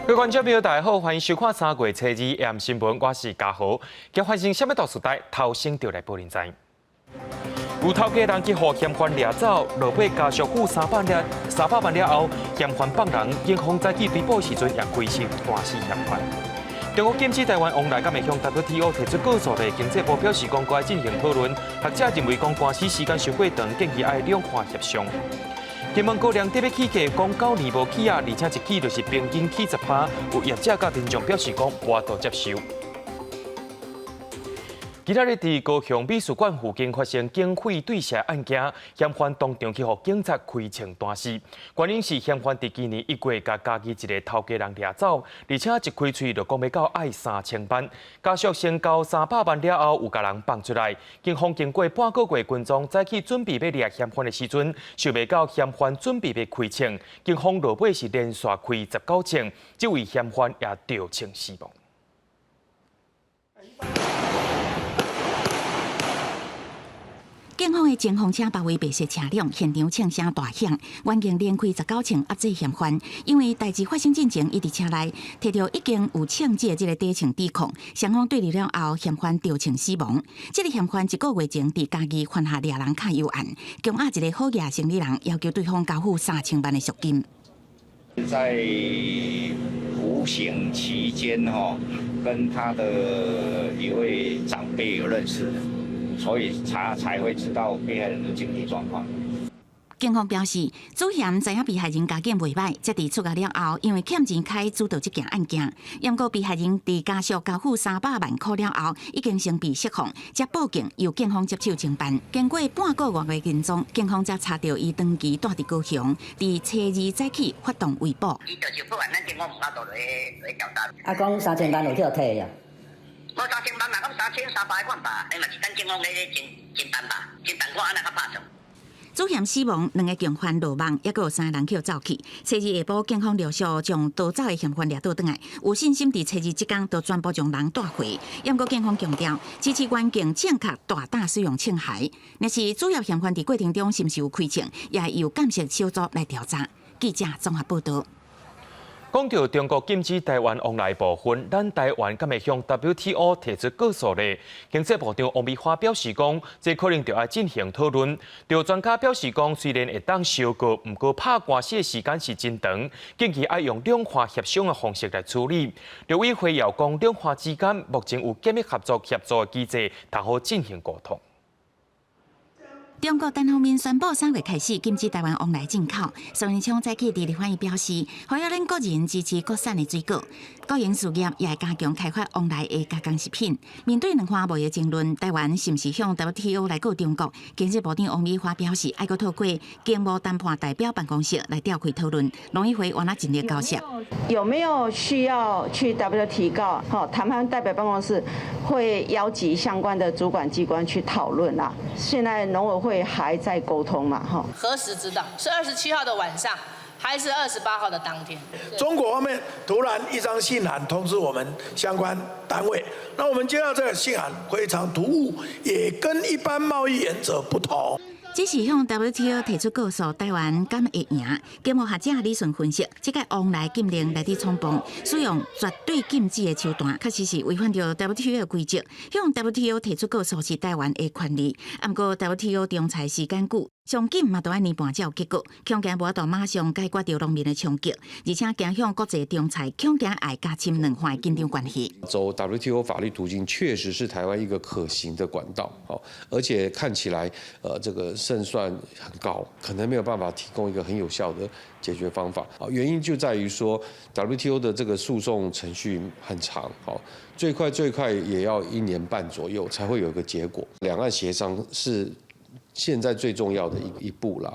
各位觀眾朋友，大家好，歡迎收看三月初二 AM 新聞，我是嘉豪。今發生啥物大事代，頭先就來報恁知。有頭家人去予嫌犯掠走，落尾家屬付三百了300萬了後，嫌犯放人，警方早起追捕時陣也開槍彈死嫌犯。中國禁止台灣往來，敢會向 WTO 提出告訴的？經濟部表示講，閣愛進行討論。學者認為講官司時間傷過長，建議愛兩岸協商。金門高粱特別起價，講9年無起啊，而且一起就是平均起10%。有業者佮民眾表示講，無法度接受。今仔日佇高雄美術館附近發生警匪對射案件，嫌犯當場去予警察開槍彈死。原因是嫌犯佇今年1月共嘉義一個頭家人掠走，而且一開喙就講欲到愛3000萬，家屬先交三百萬了後，有共人放出來。警方經過半個月跟蹤，早起準備欲掠嫌犯的時陣，想袂到嫌犯準備欲開槍，警方落尾是連續開19槍，這位嫌犯也著槍死亡。警方的偵防車包圍白色車輛，現場槍聲大響，員警連開十九槍壓制嫌犯。因為代誌發生進前，伊佇車內提著已經有槍支的這個短槍抵抗，雙方對峙了後，嫌犯著槍死亡。這個嫌犯一個月前佇嘉義犯下掠人揩油案，強壓一個好額生理人，要求對方交付3000萬的贖金。在服刑期間，哈，跟他的一位長輩有認識。所以才才會知道被害人的經濟狀況。警方表示，主嫌知影被害人家境袂䆀，才佇出獄了後，因為欠錢開主導這件案件。毋過被害人佇家屬交付三百萬塊了後，已經先被釋放，才報警由警方接手偵辦。經過半個月的跟蹤，警方才查著伊長期蹛佇高雄，佇初二早起發動圍捕。伊就是報案，咱警方無法度來來調查。啊，講三千萬有去予提啊？無三千萬嘛，講3300萬吧，伊嘛是等警方咧咧偵偵辦吧，偵辦看按怎較拍算。主嫌死亡，兩个共犯落網，猶閣有三个人去走去。初二下晡，警方陸續將逃走的嫌犯掠倒轉來，有信心佇初二這工就全部將人帶回。毋過警方強調，支持員警正確大膽使用槍械。若是主要嫌犯佇過程中是毋是有開槍，也由鑑識小組來調查。記者綜合報道。講到中國禁止台灣往來部分，咱台灣敢會向 WTO 提出告訴咧？經濟部長王美花表示講，這可能著愛進行討論。著專家表示講，雖然會當相告，毋過拍官司的時間是真長，建議愛用兩岸協商的方式來處理。陸委會也講，兩岸之間目前有緊密合作協助的機制，通好進行溝通。中國單方面宣布3月開始禁止台灣往來進口。蘇貞昌早起佇立法院表示，呼籲咱國人支持國產的水果，國營事業也會加強開發往來的加工食品。面對兩岸貿易爭論，台灣是毋是向 WTO 來告中國？經濟部長王美花表示，愛閣透過經貿談判代表辦公室來調開討論。農委會原來盡力交涉。有沒有需要去 WTO 提告？好，談判代表辦公室會邀集相關的主管機關去討論啦。現在農委會還在溝通嘛？哈，何時知道？是27號的晚上，還是28號的當天？中國方面突然一張信函通知我們相關單位，那我們接到這個信函非常突兀，也跟一般貿易原則不同。只是向 WTO 提出告訴，台灣敢會贏？經貿學者李順分析，這個往來禁令來佇衝鋒，使用絕對禁止的手段，確實是違反著 WTO 的規則。向 WTO 提出告訴是台灣的權利，毋過 WTO 仲裁時間久，上緊嘛著愛年半才有結果，恐驚無法度馬上解決著農民的衝擊，而且驚向國際仲裁，恐驚會加深兩岸的緊張關係。走 WTO 法律途徑確實是台灣一個可行的管道，而且看起來，這個勝算很高，可能沒有辦法提供一個很有效的解決方法。啊，原因就在於說 WTO 的這個訴訟程序很長，最快最快也要一年半左右才會有一個結果。兩岸協商是現在最重要的一步啦。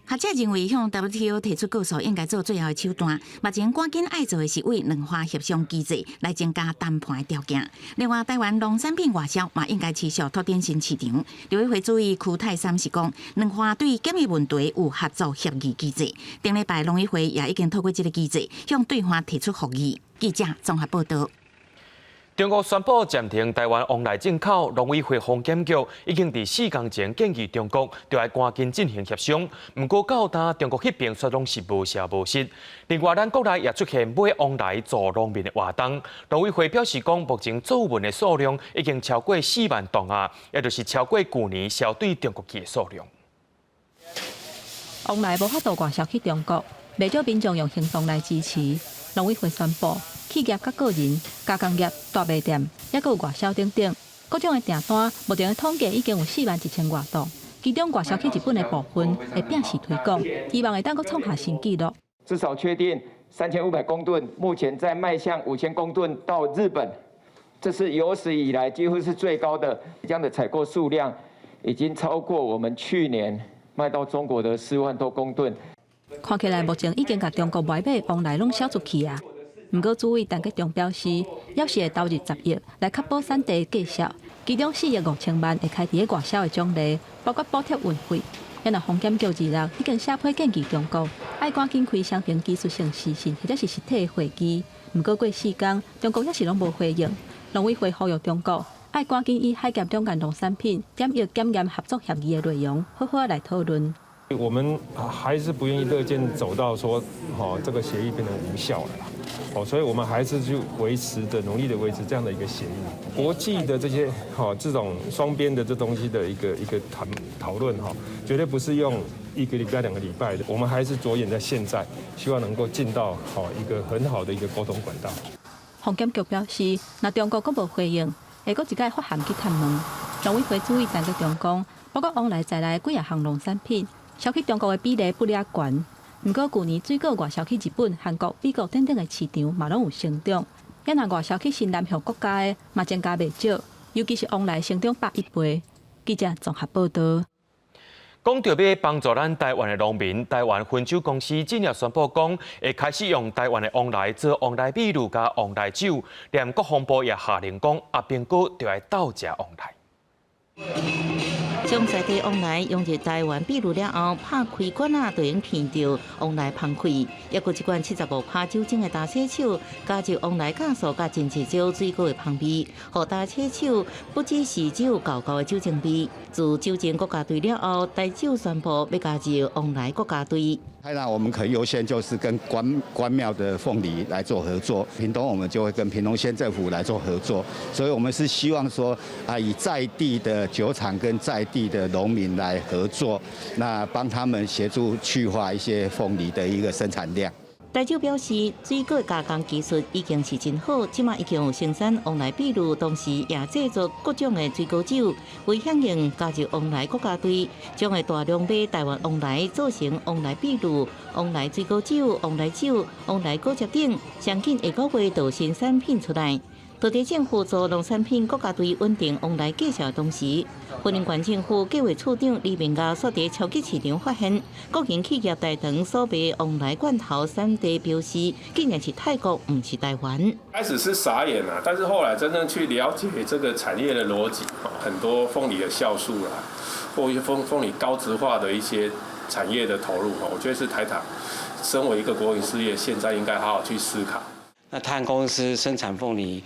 學者認為，向 WTO 提出告訴應該做最後的手段。目前趕緊愛做的是為兩岸協商機制來增加談判的條件。另外，台灣農產品外銷嘛應該持續拓展新市場。陸委會主委區泰三是講，兩岸對檢疫問題有合作協議機制。頂禮拜農委會也已經透過這個機制向對方提出復議。記者綜合報道。中國宣布暫停台灣黃梨進口，農委會風檢局已經佇4工前建議中國，著愛趕緊進行協商。毋過到今中國彼邊卻攏是無消無息。另外，咱國內也出現買黃梨做農民的活動。農委會表示講，目前作文的數量已經超過4萬噸啊，也就是超過舊年銷對中國去的數量。黃梨無法度外銷去中國，袂少民眾用行動來支持。農委會宣布，企業佮個人、加工業、大賣店，抑閣有外銷等等，各種的訂單，目前的統計已經有4萬1千外噸，其中外銷去日本的部分會變勢推廣，希望會當閣創下新紀錄。至少確定3500公噸，目前在邁向5000公噸到日本，這是有史以來幾乎是最高的，這樣的採購數量已經超過我們去年賣到中國的4萬多公噸。看起來目前已經共中國買買黃梨攏銷出去啊。毋過，主委陳吉仲表示，猶是會投入10億來確保產地價銷，其中4億5千萬會開佇咧外銷的獎勵，包括補貼運費。也若風檢局26已經寫批建議中國，愛趕緊開雙邊技術性視訊或者是實體的會議。毋過過4工，中國猶是攏無回應。農委會呼籲中國愛趕緊以海峽兩岸農產品檢疫檢驗合作協議的內容，好好來討論。我們還是不願意樂見走到說，吼，這個協議變成無效了啦，哦，所以我們還是就維持着努力的維持這樣的一個協議。國際的這些，吼，這種雙邊的這東西的一個談討論，哈，絕對不是用一個禮拜、2個禮拜的。我們還是着眼在現在，希望能夠進到好一個很好的一個溝通管道。風檢局表示，若中國閣無回應，會閣一擺發函去探問。農委會主委陳吉仲講，包括黃梨在內幾若項農產品，銷去中國的比例不爾懸，毋過舊年水果外銷去日本、韓國、美國等等的市場嘛攏有成長。也若外銷去新南向國家的嘛增加袂少，尤其是黃梨成長101倍。記者綜合報導。講著欲幫助咱台灣的農民，台灣汾酒公司今日宣布講，會開始用台灣的黃梨做黃梨秘魯佮黃梨酒，連國防部也下令講，阿兵哥著愛鬥食黃梨。將在地黃梨用入台灣秘魯了後，拍開罐仔就會聞著黃梨芳氣，抑閣這款75%酒精的大洗手，加入黃梨酵素佮真濟種水果的芳味，予大洗手不只是只有厚厚的酒精味。自酒精國家隊了後，台酒宣布欲加入黃梨國家隊。那我們可以優先就是跟關關廟的鳳梨來做合作，屏東我們就會跟屏東縣政府來做合作，所以我們是希望說啊，以在地的酒廠跟在地的農民來合作，那幫他們協助去化一些鳳梨的一個生產量。台酒表示，水果加工技術已經是真好，這馬已經有生產黃梨秘魯，同時也製作各種的水果酒。為響應加入黃梨國家隊，將會大量買台灣黃梨做成黃梨秘魯、黃梨水果酒、黃梨酒、黃梨果汁等，上緊下個月就新產品出來。當地政府做農產品國家隊穩定黃梨價售的同時，雲林縣政府計劃處長李明亞煞佇超級市場發現，國營企業台糖所賣黃梨罐頭產地標示，竟然是泰國，毋是台灣。開始是傻眼啊，但是後來真正去了解這個產業的邏輯，很多鳳梨的酵素啦，或一些鳳梨高值化的一些產業的投入，我覺得是台糖身為一個國營事業，現在應該好好去思考。那泰安公司生產鳳梨，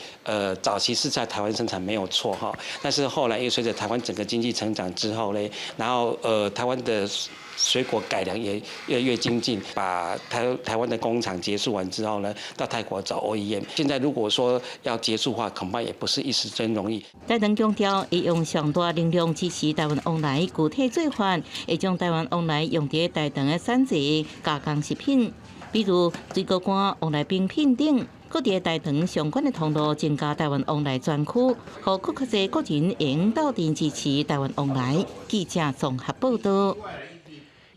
早期是在台灣生產沒有錯哈，但是後來因為隨着台灣整個經濟成長之後呢，然後台灣的水果改良也越來越精進，把台灣的工廠結束完之後呢，到泰國找 OEM。現在如果說要結束的話，恐怕也不是一時真容易。台糖強調，會用上大能量支持台灣黃梨具體做法，會將台灣黃梨用佇台糖的產地加工食品，比如水果乾、黃梨冰品等。閣佇台糖相關的通路增加台灣黃梨專區，予閣較濟國人會用鬥陣支持台灣黃梨。記者綜合報導。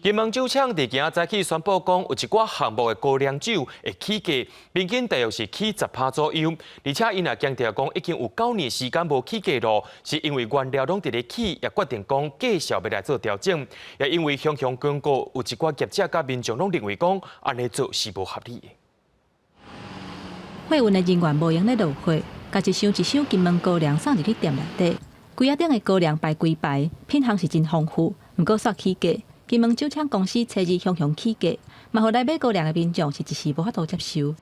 金門酒廠佇今仔早起宣布講，有一寡項目的高粱酒會起價，平均大約是起10%左右。而且𪜶也強調講，已經有9年時間無起價咯，是因為原料攏佇咧起，也決定講價數欲來做調整。也因為雄雄廣告，有一寡業者佮民眾攏認為講，按呢做是無合理的。貨運的人員無閒咧落貨，共一箱一箱金門高粱送入去店內底。櫃仔頂的高粱排規排，品項是真豐富，毋過煞起價。金門酒廠公司初二雄雄起價，嘛予來買高粱的民眾是一時無法度接受。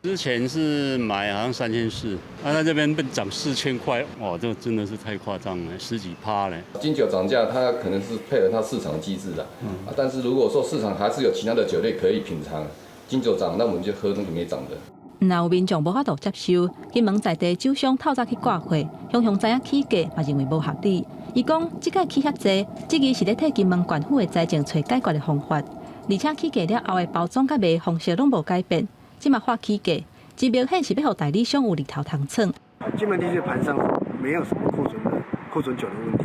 之前是買好像3400，啊，在這邊變漲4000塊，哇，這真的是太誇張了，十幾趴嘞。金酒漲價，它可能是配合它市場機制的，啊，但是如果說市場還是有其他的酒類可以品嘗，金酒漲，那我們就喝那個沒漲的。若有民眾無法度接受，金門在地酒商透早去掛貨，雄雄知影起價，嘛認為無合理。伊講，這擺起遐濟，這個是咧替金門縣府的財政揣解決的方法。而且起價了後的包裝佮賣方式攏無改變，這馬話起價，真明顯是欲予代理商有利頭通創。金門地區盤上沒有什麼庫存的庫存酒的問題，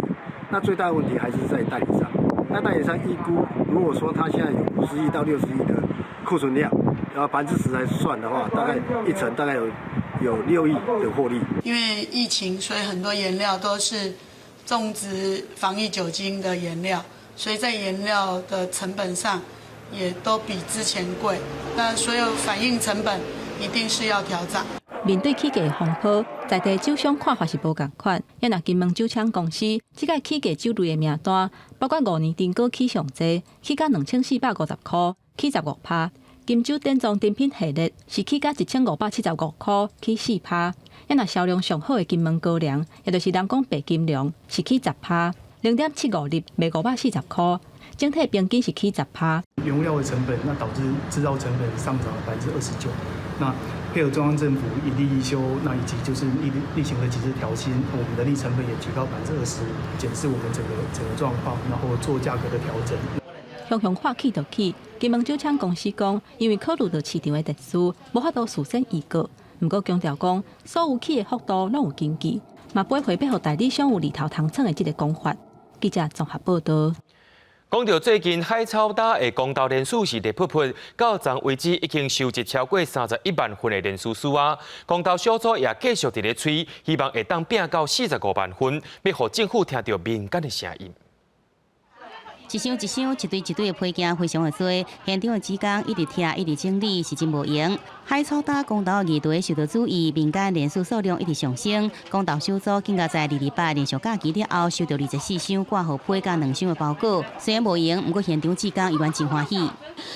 那最大的問題還是在代理商。那代理商預估，如果說他現在有50億到60億的庫存量，然後10%來算的話，大概一成大概有6億的獲利。因為疫情，所以很多原料都是種植防疫酒精的原料，所以在原料的成本上也都比之前貴。那所有反應成本一定是要調漲。面對起價風波，在地酒商看法是無仝款。也若金門酒廠公司，這擺起價酒類的名單，包括五年甜果起上濟，起價2450塊，起15趴；金酒典藏甜品系列是起價1575塊，起4趴。也若銷量上好的金門高粱，也就是人講白金糧，是起10趴，0.75粒賣540塊，整體平均是起10趴。原料的成本，那導致製造成本上漲了29%。那配合中央政府一例一休，那以及就是例行的幾次調薪，我們的人力成本也提高25%，檢視我們整個狀況，然後做價格的調整。雄雄話起就起，金門酒廠公司講，因為考慮到市場的特殊，無法度事先預告。毋過強調講，所有起的幅度攏有根據，嘛不會回避予代理商有利頭通創的這個講法。記者綜合報道。講到最近海草礁的公投連署是熱噗噗，到昨為止已經收集超過31萬份的連署書啊。公投小組也繼續佇咧催，希望會當拼到45萬份，欲予政府聽著民間的聲音。一箱一箱、一堆一堆的批件非常的多，現場的志工一直拆、一直整理，是真無閒。海草礁公投議題受到注意，民間連署數量一直上升。公投小組更加在228連續假期了後，收到24箱掛號批佮兩箱的包裹。雖然無閒，毋過現場志工依然真歡喜。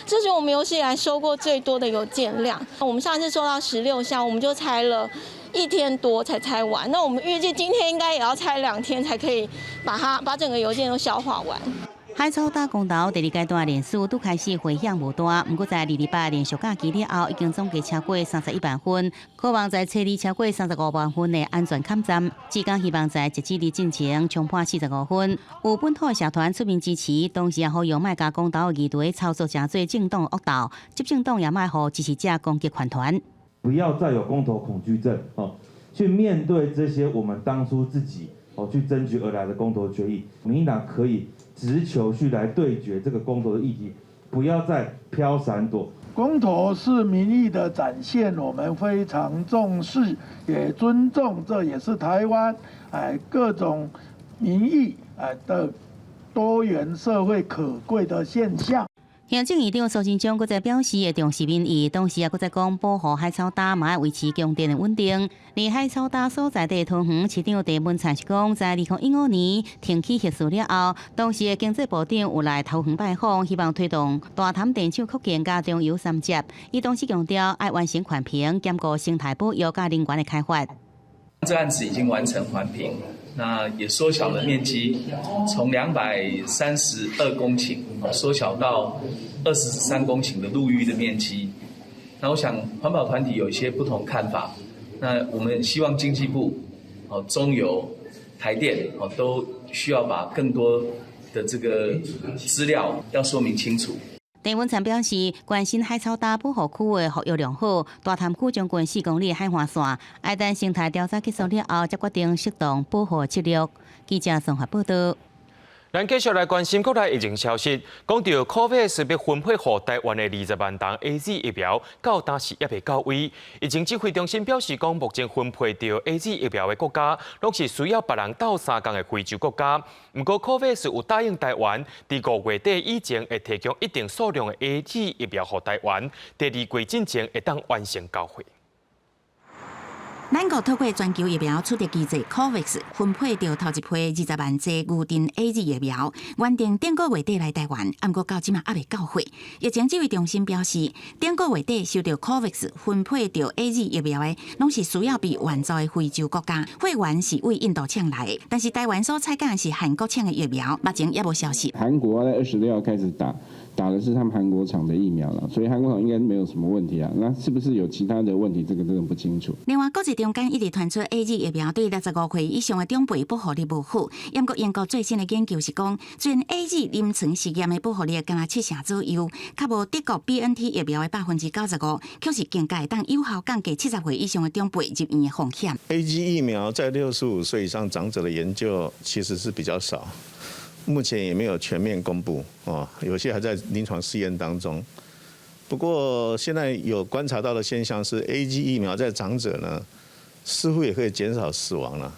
這是我們有史以來收過最多的郵件量。我們上次收到16箱，我們就拆了一天多才拆完。那我們預計今天應該也要拆2天，才可以把整個郵件都消化完。海草礁公投第二階段連署拄開始迴響無大，毋過在228連續假期了後，已經總計超過31萬份，渴望在初二超過35萬份的安全崁站。志工希望在截止日進前衝破45分。有本土的社團出面支持，同時也呼籲莫共公投議題操作成做政黨惡鬥，執政黨也莫予支持者攻擊環團。不要再有公投恐懼症哦，去面對這些我們當初自己哦去爭取而來的公投權益，民進黨可以直球去來對決這個公投的議題，不要再飄閃躲。公投是民意的展現，我們非常重視，也尊重，這也是台灣哎各種民意哎的多元社會可貴的現象。行政院長蘇貞昌閣再表示會重視民意，同時也閣再講保護海草礁嘛愛維持供電的穩定。而海草礁所在地桃園市長鄭文燦是講，在2015年停起核四了後，當時的經濟部長有來桃園拜訪，希望推動大潭電廠擴建佮中油三接。伊當時強調愛完成環評，兼顧生態保育佮能源的開發。這案子已經完成環評，那也縮小了面積，從232公頃縮小到23公頃的陸域的面積。那我想環保團體有一些不同看法，那我們希望經濟部、哦中油、台電哦都需要把更多的這個資料要說明清楚。鄭文燦表示，關心海草礁保護區的復育良好，大潭區將近4公里的海岸線，愛等生態調查結束了後，才決定適當保護策略。記者綜合報道。咱繼續來關心國內疫情消息，講著 COVAX 欲分配予台灣的20萬劑 AZ 疫苗，到今時猶未到位。疫情指揮中心表示，講目前分配著 AZ 疫苗的國家，攏是需要別人鬥相共的非洲國家。毋過 COVAX 有答應台灣，佇5月底以前會提供一定數量的 AZ 疫苗予台灣，第二季進前會當完成交貨。咱國透過全球疫苗取得機制 COVAX 分配著頭一批20萬劑牛津 AZ 疫苗，原定頂個月底來台灣，毋過到這馬猶未到貨。疫情指揮中心表示，頂個月底收到 COVAX 分配著 AZ 疫苗的，攏是需要被援助的非洲國家，貨源是為印度廠來的，但是台灣所採購的是韓國廠的疫苗，目前猶無消息。韓國在26號開始打，打的是他們韓國廠的疫苗了，所以韓國廠應該沒有什麼問題啊。那是不是有其他的問題？這個真的不清楚。另外，國際中間一直傳出 AZ 疫苗對65歲以上的長輩保護力無好，毋過英國最新的研究是講，雖然 AZ 臨床實驗的保護力敢若七成左右，較無德國 BNT 疫苗的95%，卻是更加會當有效降低70歲以上的長輩入院的風險。 AZ 疫苗在65歲以上長者的研究其實是比較少，目前也沒有全面公布哦，有些還在臨床試驗當中。不過現在有觀察到的現象是，AZ 疫苗在長者呢，似乎也可以減少死亡了。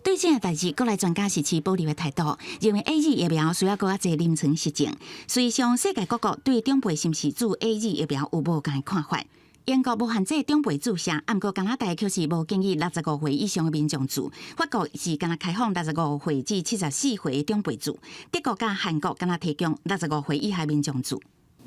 對這個代誌，國內專家是持保留的態度，認為 AZ 疫苗需要閣較濟臨床實證。事實上，世界各國對長輩是毋是注 AZ 疫苗有無仝的看法。英國無限制長輩注射，毋過加拿大卻是無建議65歲以上的民眾注。法國是干焦開放65歲至74歲的長輩注。德國佮韓國干焦提供65歲以下民眾注。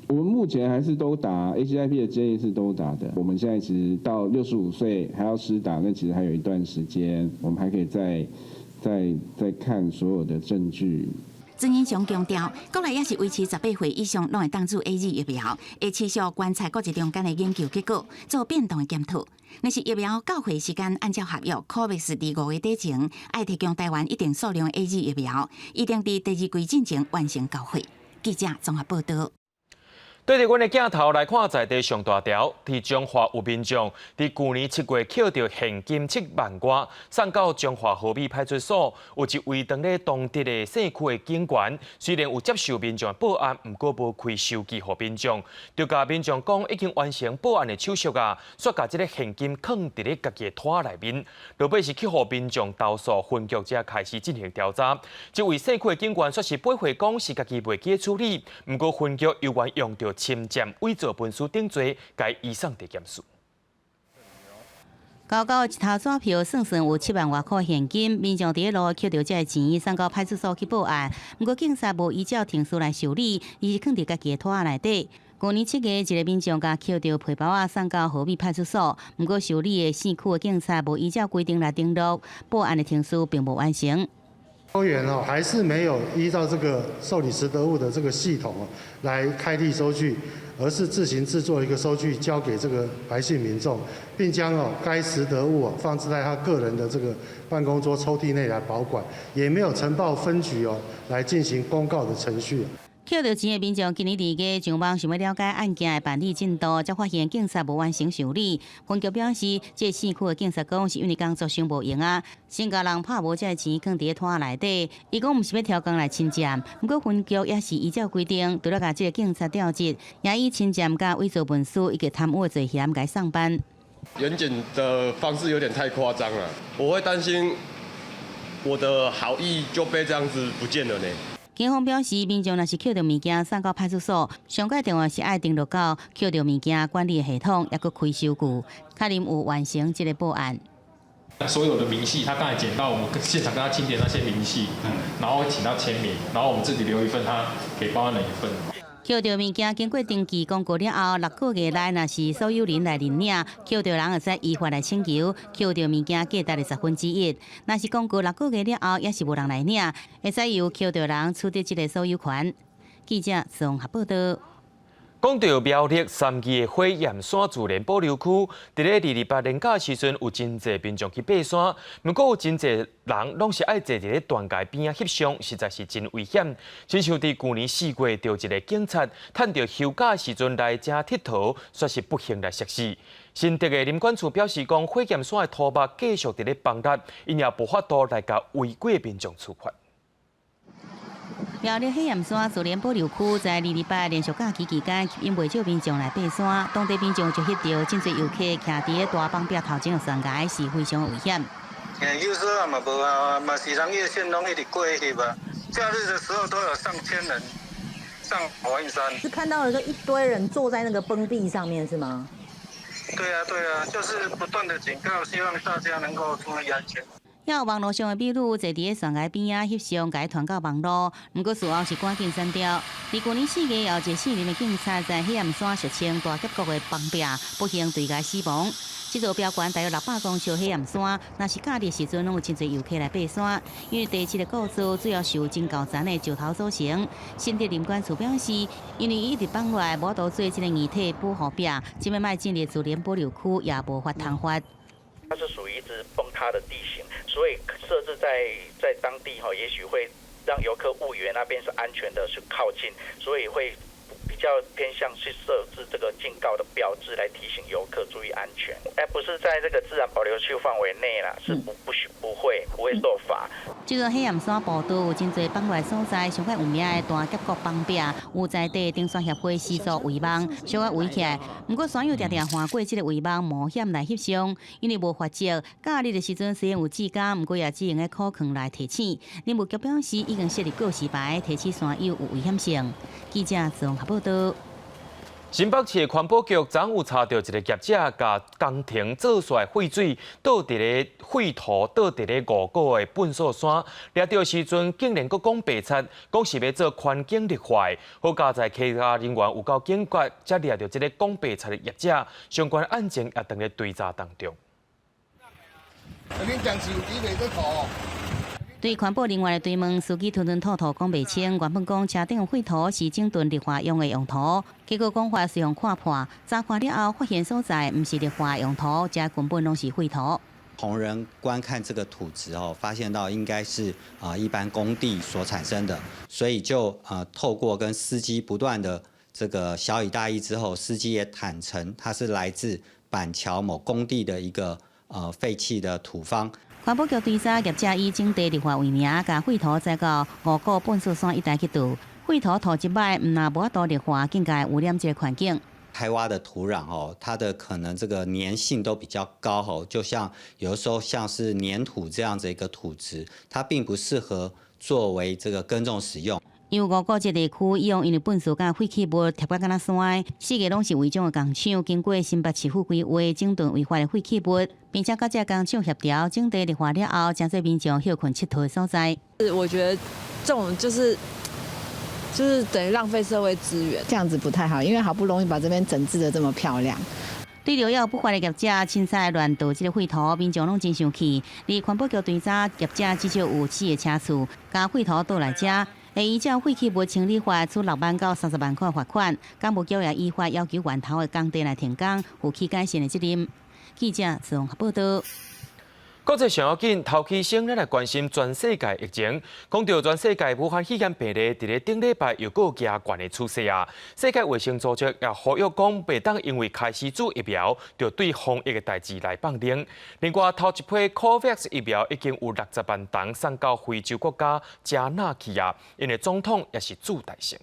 我們目前還是都打 ACIP 的建議是都打的。我們現在其實到65歲還要施打，那其實還有一段時間，我們還可以再看所有的證據。曾英雄強調，國內也是維持18歲以上攏會當注 AZ 疫苗，會持續觀察國際中間的研究結果，做變動的檢討。若是疫苗到貨時間按照合約，COVAX 佇5月底前愛提供台灣一定數量的 AZ 疫苗，預定佇第二季進前完成交貨。記者綜合報道。對著阮的鏡頭來看，在地上大條，佇彰化有民眾佇舊年7月抾著現金7萬外，送到彰化和美派出所。有一位當咧當地的社區的警員，雖然有接受民眾報案，毋過無開收據予民眾，就共民眾講已經完成報案的手續啊，煞共這个現金囥佇咧家己的桌內面，落尾是去予民眾投訴，分局才開始進行調查。這位社區的警員煞是駁回講是家己袂記處理，毋過分局猶原用著侵佔、偽造文書等罪，共移送地檢署。厚厚一沓紙票，算算有7萬外箍現金，民眾佇咧路抾著這个錢，送到派出所去報案。毋過警察無依照程序來受理，而是囥佇家己的桌仔內底。舊年7月，一个民眾共抾著皮包仔送到和美派出所，毋過受理的社區的警察無依照規定來登錄，報案的程序並無完成。官員哦，還是沒有依照這個受理拾得物的這個系統來開立收據，而是自行製作一個收據交給這個白姓民眾，並將哦該拾得物放置在他個人的這個辦公桌抽屜內來保管，也沒有呈報分局哦來進行公告的程序。抾著錢的民眾今年2月上網想欲了解案件的辦理進度，才發現警察無完成受理。分局表示，這個社區的警察講是因為工作傷無閒啊，先共人拍無這个錢囥佇咧桌內底。伊講毋是欲刁工來侵佔，毋過分局也是依照規定，除了共這个警察調職，也以侵佔佮偽造文書以及貪污的罪嫌共伊送辦。員警的方式有點太誇張了，我會擔心我的好意就被這樣子不見了呢。警方表示，民眾若是抾著物件送到派出所，上蓋重要是愛登錄到抾著物件管理系統，猶閣開收據，確認有完成這个報案。所有的明細，他剛才撿到，我們現場跟他清點那些明細，然後請他簽名，然後我們自己留一份，他給報案人一份。抾著物件經過登記公告了後，6個月內若是所有人來認領，抾著人會使依法來請求抾著物件價值的1/10。若是公告6個月了後，猶是無人來領，會使由抾著人取得這个所有權。記者綜合報道。講著苗栗三義的火焰山自然保留區，佇咧228連假時陣，有真濟民眾去爬山。毋過有真濟人攏是愛坐佇咧斷崖邊仔翕相，實在是真危險。親像佇舊年4月，著一个警察趁著休假時陣來遮𨑨迌，煞是不幸來摔死。新竹的林管處表示講，火焰山的土木繼續佇咧崩塌，𪜶也無法度來共違規民眾處罰。苗栗火焰山自然保留區在228連續假期期間，吸引袂少民眾來爬山。當地民眾就翕著真濟遊客徛佇咧大崩壁頭前的懸崖，是非常危險。有時候嘛無啊，嘛是人夜線攏一直過去吧。假日的時候都有上千人上火焰山。是看到了說一堆人坐在那個崩壁上面是嗎？對啊，對啊，就是不斷的警告，希望大家能夠注意安全。也有網路上的美女坐佇咧懸崖邊仔翕相，共伊傳到網路。毋過事後是趕緊刪掉。佇舊年4月，有一個姓林的警察在火焰山俗稱大峽谷的崩壁，不幸墜崖死亡。這座標懸大約600公尺火焰山，若是假日時陣，攏有真濟遊客來爬山。因為地質的構造主要是由真厚層的石頭組成。新竹林管處表示，因為一直放落來，無法度做這個硬體保護壁，這擺欲進入自然保留區也無法通發。它是屬於一直崩塌的地形，所以設置在當地哈，也許會讓遊客誤以為那邊是安全的，去靠近，所以會比較偏向去設置這個警告的標誌來提醒遊客注意安全。哎，不是在這個自然保留區範圍內啦，是不不許不會受罰。這個火焰山步道有真濟放落所在，上較有名的大峽谷崩壁，有在地登山協會施作圍網，小可圍起來。毋過山友定定橫過這個圍網冒險來翕相，因為無罰則。假日的時陣雖然有志工，毋過也只用個箍囥來提醒。林務局表示，已經設立告示牌，提醒山友有危險性。記者綜合報道。新北市環保局昨有查著一个業者，共工程做出來廢水倒佇咧廢土，倒佇咧五股的糞埽山，掠著時陣竟然閣講白賊，講是欲做環境綠化。好佳哉稽查人員有夠警覺，才掠著這个講白賊的業者，相關案情也當咧追查當中。恁講是有機袂得塗。對環保人員的追問，司機吞吞吐吐講袂清，原本講車頂的廢土是整頓綠化用的用途，結果講法是予看破，查看了後發現所在毋是綠化用途，這根本攏是廢土。同仁觀看這個土質哦，發現到應該是啊一般工地所產生的，所以就啊透過跟司機不斷的這個曉以大義之後，司機也坦承他是來自板橋某工地的一個廢棄的土方。環保局追查業者以整地綠化為名，共廢土載到五股糞埽山一帶去倒。廢土土質歹，毋但無法度綠化，更加污染這個環境。開挖的土壤哦，它的可能這個粘性都比較高吼，就像有的時候像是粘土這樣子一個土質，它並不適合作為這個耕種使用。因為五股這地區以往因為糞埽佮廢棄物疊甲敢若山，四界攏是違章的工廠，經過新北市府規劃整頓違法的廢棄物，並且佮這工廠協調整地綠化了後，成做民眾歇睏𨑨迌的所在。我覺得這種就是等於浪費社會資源，這樣子不太好，因為好不容易把這邊整治得這麼漂亮。對著猶有不法的業者凊彩亂倒這個廢土，民眾攏真生氣。而環保局追查業者至少有四个車次，共廢土倒來遮。會依照廢棄物清理法處6萬到30萬塊罰款。工務局也依法要求源頭的工地來停工，負起改善的責任。記者綜合報道。國際上要緊，頭起先咱來關心全世界疫情。講到全世界武漢肺炎病例，佇咧頂禮拜又閣加懸的趨勢啊！世界衛生組織也呼籲講，袂當因為開始注疫苗，就對防疫的代誌來放寬。另外，頭一批 COVAX 疫苗已經有60萬筒送到非洲國家加納去啊，𪜶的總統也是祝大勝。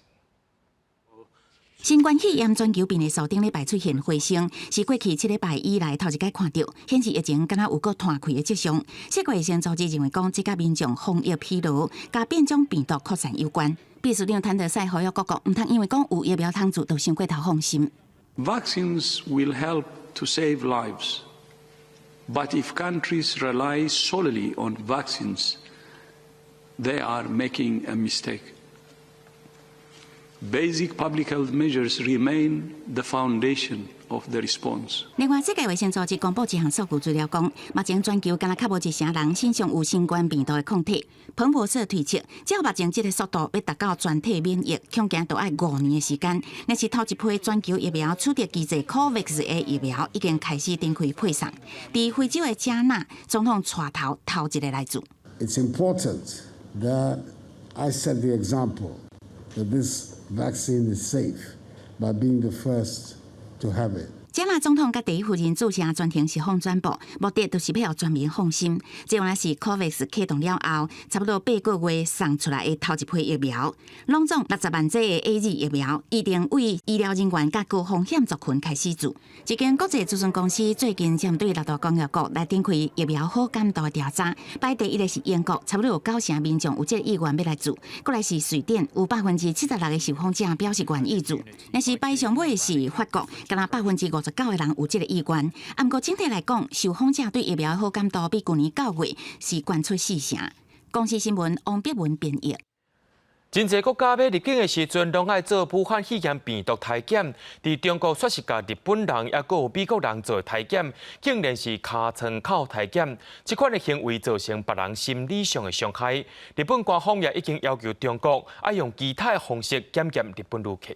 新冠肺炎全球病例數頂禮拜出現回升，是過去7禮拜以來頭一擺看著，顯示疫情敢若有閣湠開的跡象。世界衛生組織認為講，這佮民眾防疫疲勞，佮變種病毒擴散有關。秘書長譚德塞呼籲各國，毋通因為講有疫苗通注，就傷過頭放心。 Vaccines will help to save lives, but if countries rely solely on vaccines, they are making a mistake. Basic public health measures remain the foundation of the response. 另外，世界衛生組織公布一項數據資料，講目前全球敢若較無一成人身上有新冠病毒的抗體。彭博社推測，照目前這个速度，欲達到全體免疫，恐驚都愛5年的時間。若是頭一批全球疫苗取得機制 COVAX 的疫苗已經開始展開配送，佇非洲的加納總統帶頭頭一个來注。 It's important that I set the example that this vaccine is safe by being the first to have it. 加納總統佮第一夫人注射全程實況轉播，目的就是欲予全民放心。這原來是 COVAX 啟動了後，差不多8個月送出來的頭一批疫苗，攏總60萬劑的 AZ 疫苗，預定為醫療人員佮高風險族群開始注。這間國際諮詢公司最近針對六大工業國來展開疫苗好感度的調查，排第一个是英國，差不多有九成民眾有這个意願欲來注。過來是瑞典，有76%的受訪者表示願意注。若是排上尾的是法國，敢若十九个人有這个意願。啊，毋過整體來講，受訪者對疫苗的好感度比舊年九月是懸出四成。公視新聞王碧文編譯。真濟國家欲入境的時陣，攏愛做武漢肺炎病毒篩檢。佇中國，煞是共日本人抑閣有美國人做篩檢，竟然是尻川口篩檢。這款的行為造成別人心理上的傷害。日本官方也已經要求中國愛用其他的方式檢驗日本旅客。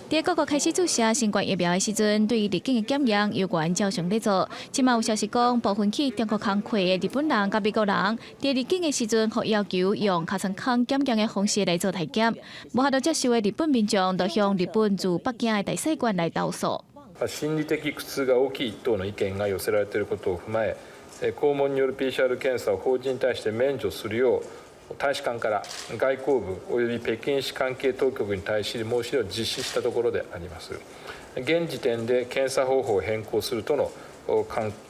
佇各國開始注射新冠疫苗的時陣，對於入境的檢驗猶原照常咧做。這馬有消息講，部分去中國工課的日本人佮美國人，佇入境的時陣，予要求用尻川孔檢驗的方式來做體檢，無法度接受的日本民眾，就向日本駐北京的大使館來投訴。心理的苦痛が大きい等の意見が寄せられていることを踏まえ、肛門による PCR 検査を邦人に対して免除するよう。大使館から外交部及び北京市関係当局に対し申し入れを実施したところであります。現時点で検査方法を変更するとの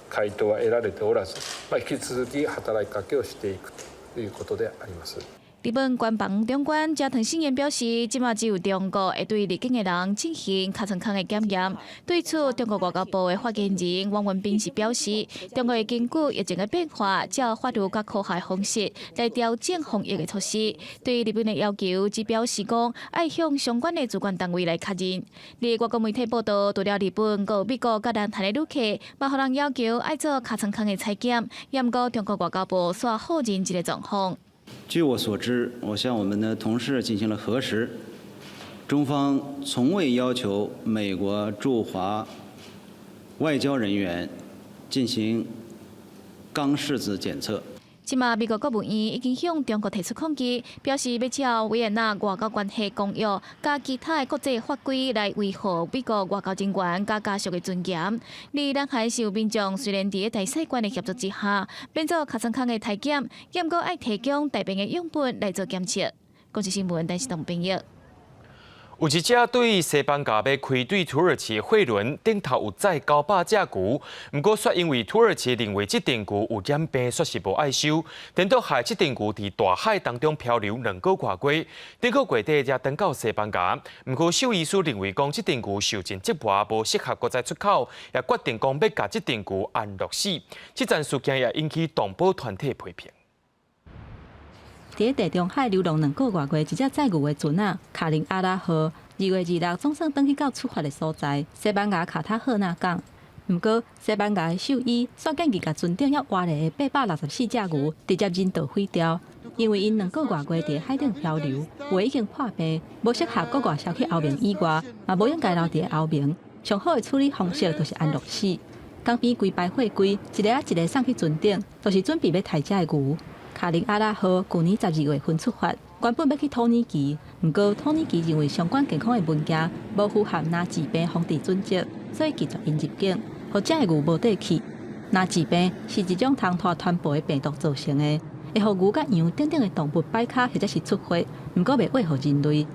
回答は得られておらず、引き続き働きかけをしていくということであります。日本官房長官齋藤信彦表示，這馬只有中國會對入境的人進行尻川孔的檢驗。對此，中國外交部的發言人汪文斌是表示，中國會根據疫情的變化，照法律佮科學的方式來調整防疫的措施。對日本的要求，只表示講愛向相關的主管單位來確認。佇外國媒體報道，除了日本，閣有美國佮南韓的旅客，嘛予人要求愛做尻川孔的採檢。毋過中國外交部煞否認這个狀況。據我所知，我向我們的同事進行了核實，中方從未要求美國駐華外交人員進行肛拭子檢測。這馬美國國務院已經向中國提出抗議，表示欲照維也納外交關係公約佮其他的國際法規來維護美國外交人員佮家屬的尊嚴。而南韓是有民眾雖然佇大使館的協助之下，免做尻川孔的篩檢，毋過愛提供大便的樣本來做檢測。公視新聞，陳世東編譯。有一隻對西班牙欲開對土耳其貨輪頂頭有載九百隻牛，毋過煞因為土耳其認為這陣牛有染病，煞是無愛收，顛倒害這陣牛佇大海當中漂流兩個外月，頂個月底才轉到西班牙。毋過獸醫師認為講這陣牛受盡折磨，無適合閣再出口，也決定講欲共這陣牛安樂死。這樁事件也引起動保團體批評。佇地中海流浪兩個外月，一隻載牛的船仔卡林阿拉號，二月二六總算轉去到出發的所在——西班牙卡塔赫納港。毋過，西班牙的獸醫煞建議共船頂猶活的八百六十四隻牛直接人道毀掉，因為𪜶兩個外月佇海頂漂流，有的已經破病，無適合閣外銷去歐盟以外，嘛無應該留佇歐盟。上好的處理方式就是安樂死。港邊規排貨櫃，一个仔一个送去船頂，就是準備欲刣這个牛。卡林阿拉號舊年十二月份出發，原本欲去土耳其，毋過土耳其認為相關健康的文件無符合難治病防治準則，所以拒絕𪜶入境，予這个牛無地去。難治病是一種通拖傳播的病毒造成的，會予牛佮羊等等的動物擺跤或者是出血，毋過袂禍予人類。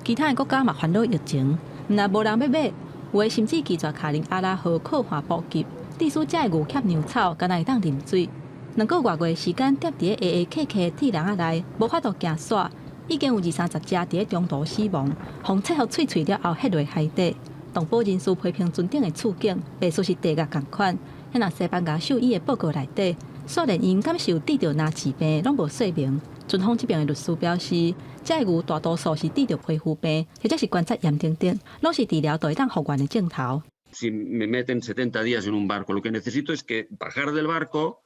其他的國家嘛煩惱疫情，毋但無人欲買，有的甚至拒絕卡林阿拉號貨運補給，致使這个牛缺糧草，干焦會當啉水。兩個外月時間，踮佇咧下下客客的鐵籠仔內，無法度行煞，已經有二三十隻佇咧中途死亡，予切予碎碎了後，彼落海底。動保人士批評船頂的處境，袂輸是地獄仝款。彼若西班牙獸醫的報告內底，煞連𪜶敢是有得著難治病，攏無說明。船方這邊的律師表示，這个牛大多數是得著皮膚病，或者是關節炎等等，攏是治療就會當復原的症頭。 Si me meten 70 días en un barco, lo que necesito es que bajar del barco,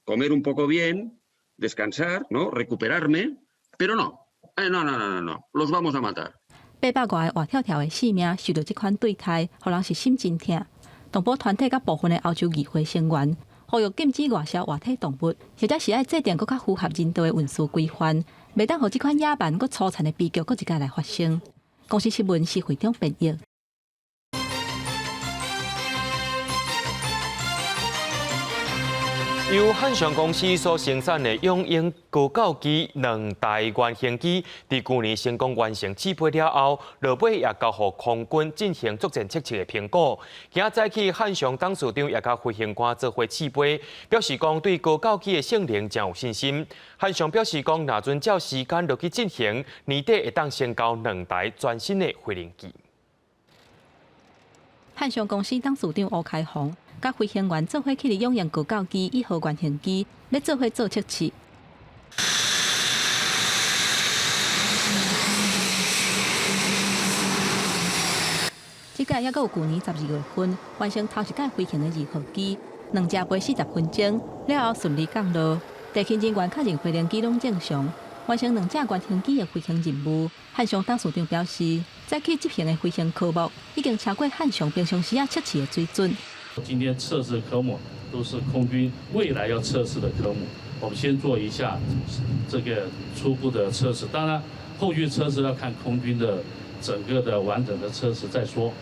comer un poco bien, descansar, ¿no? Recuperarme, pero no, no, no, no, no, no, los vamos a matar. 八百外个活跳跳的性命受著這款對待，予人是心真疼。動保團體佮部分的歐洲議會成員呼籲禁止外銷活體動物，或者是愛制定閣較符合人道的運輸規範，袂當予這款野蠻閣粗殘的悲劇閣一擺來發生。公視新聞施會長編譯。由漢翔公司所生產的雄鷹高教機兩代原型機，佇舊年成功完成試飛了後，落尾也交予空軍進行作戰測試的評估。今仔早起，漢翔董事長也佮飛行官做伙試飛，表示講對高教機的性能誠有信心。漢翔表示講，若遵照時間落去進行，年底會當先交兩台全新的飛行機。漢翔公司董事長吳開宏，佮飛行員做伙去佇永鷹高教機一號原型機，欲做伙做測試。這屆猶閣有舊年12月份完成頭一擺飛行的二號機，兩隻飛40分鐘了後順利降落。地勤人員確認飛行機攏正常，完成兩隻原型機的飛行任務。漢翔董事長表示，早起執行的飛行科目已經超過漢翔平常時仔測試的水準。今天測試科目都是空軍未來要測試的科目，我們先做一下這個初步的測試，當然後續測試要看空軍的整個的完整的測試再說。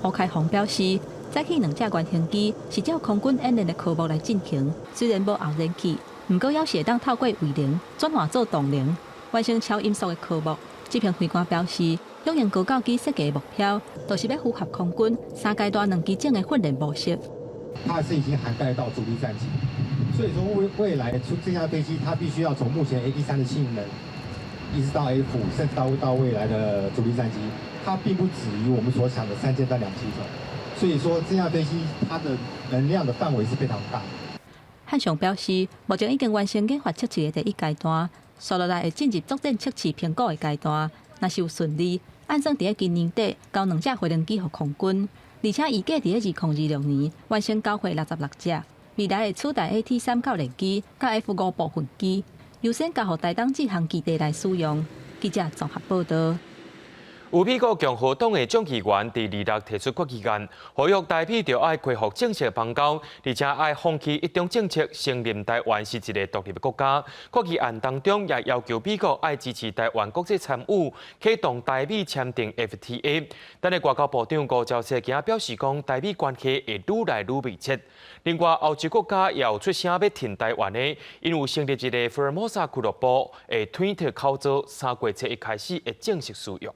吳開宏表示，早起兩隻原型機是照空軍演練的科目來進行，雖然無後燃器，毋過猶是會當透過位能轉換做動能，完成超音速的科目。執行飛官表示，永鷹高教機設計的目標，就是欲符合空軍三階段兩機種的訓練模式。它是已經涵蓋到主力戰機，所以說未來出這架飛機，它必須要從目前 AT 三的性能，一直到 F，甚至到未來的主力戰機，它並不止於我們所想的三階段兩機種。所以說這架飛機它的能量的範圍是非常大。漢翔表示，目前已經完成研發測試的第一階段，紲落來會進入作戰測試評估的階段。若是有順利，按算佇咧今年底交兩架飛行機予空軍，而且預計佇咧2026年完成交貨66隻。未來會取代 AT 三教練機佮 F 5部分機，優先交予台東志航基地來使用。記者綜合報導。有美國共和黨的眾議員佇26提出決議案，呼籲台美著愛恢復正式邦交，而且愛放棄一中政策，承認台灣是一个獨立的國家。決議案當中也要求美國愛支持台灣國際參與，啟動台美簽訂 FTA。但是外交部長吳釗燮今仔表示講，台美關係會愈來愈密切。另外，歐洲國家也有出聲欲挺台灣的，𪜶有成立一个福爾摩沙俱樂部，的推特口座，3月初一開始會正式使用。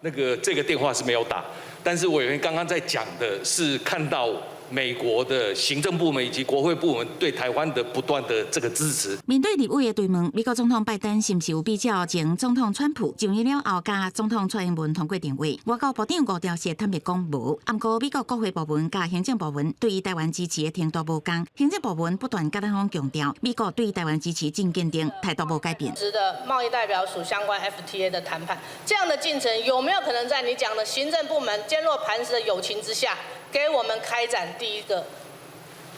那個這個電話是沒有打，但是委員剛剛在講的是看到美國的行政部門以及國會部門對台灣的不斷的這個支持。面對立委的追問，美國總統拜登是毋是有比照前總統川普上任了後，佮總統蔡英文通過電話？外交部長吳釗燮坦白講無。毋過美國國會部門佮行政部門對台灣支持的程度無仝，行政部門不斷佮咱方強調，美國對台灣支持真堅定，態度無改變。值的貿易代表署相關 FTA 的談判，這樣的進程有沒有可能在你講的行政部門堅若磐石的友情之下，給我們開展第一個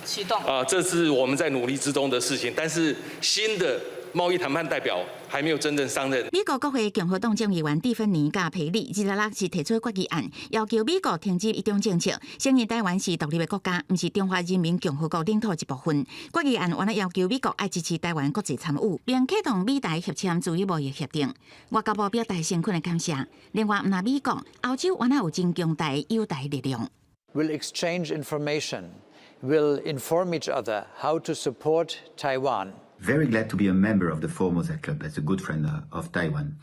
啟動？啊，這是我們在努力之中的事情，但是新的貿易談判代表還沒有真正上任。美國國會共和黨眾議員蒂芬尼佮皮利，26是提出決議案，要求美國停止一中政策，承認台灣是獨立的國家，毋是中華人民共和國領土一部分。決議案原來要求美國愛支持台灣國際參與，並啟動美台協簽自由貿易協定。外交部表達誠懇的感謝。另外，毋但美國、歐洲原來有真強大的友台力量。 Will exchange information, will inform each other how to support Taiwan. Very glad to be a member of the Formosa Club as a good friend of Taiwan.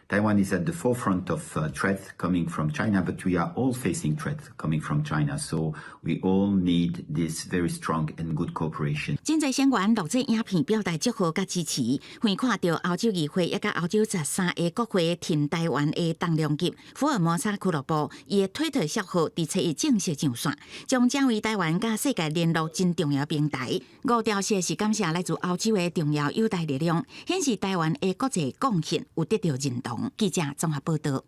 Taiwan is at the forefront of threats coming from China, but we are all facing threats coming from China, so we all need this very strong and good cooperation. 真濟成員錄製影片表達祝賀佮支持，遠看著歐洲議會抑佮歐洲13個國會挺台灣的重量級福爾摩沙俱樂部，伊的推特帳號佇初一正式上線，將成為台灣佮世界聯絡真重要平台。吳釗燮是感謝來自歐洲的重要友台力量，顯示台灣的國際貢獻有得著認同。記者綜合報導。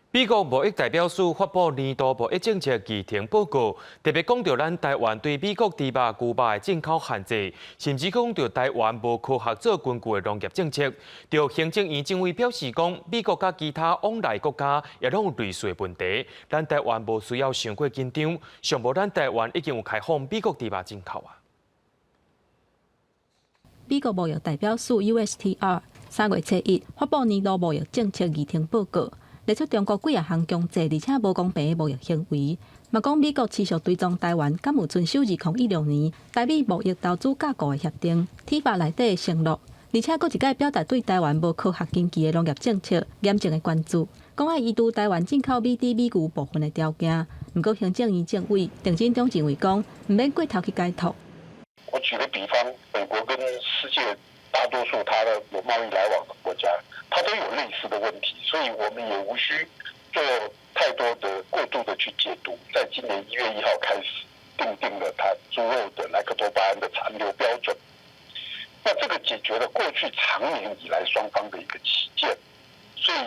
美國貿易代表署發布年度貿易政策議程報告，特別講著咱台灣對美國豬肉、牛肉的進口限制，甚至講著台灣無科學做根據的農業政策。著行政院政委表示講，美國佮其他往來國家也攏有類似的問題，咱台灣無需要傷過緊張，上無咱台灣已經有開放美國豬肉進口啊。美國貿易代表署 USTR 3月初一發布年度貿易政策議程報告，列出中國幾仔項強制而且無公平的貿易行為，嘛講美國持續追蹤台灣敢有遵守2016年台美貿易投資架構的協定 TIFA 內底的承諾，而且閣一擺表達對台灣無科學根據的農業政策嚴正的關注，講愛移除台灣進口美豬美牛部分的條件。毋過行政院政委鄭進中認為講，毋免過頭去解讀。我舉個比方，美國跟世界大多數它的有貿易來往的國家，它都有類似的問題，所以我們也無需做太多的過度的去解讀。在今年1月1號開始，訂定了它豬肉的萊克多巴胺的殘留標準。那這個解決了過去長年以來雙方的一個歧見，所以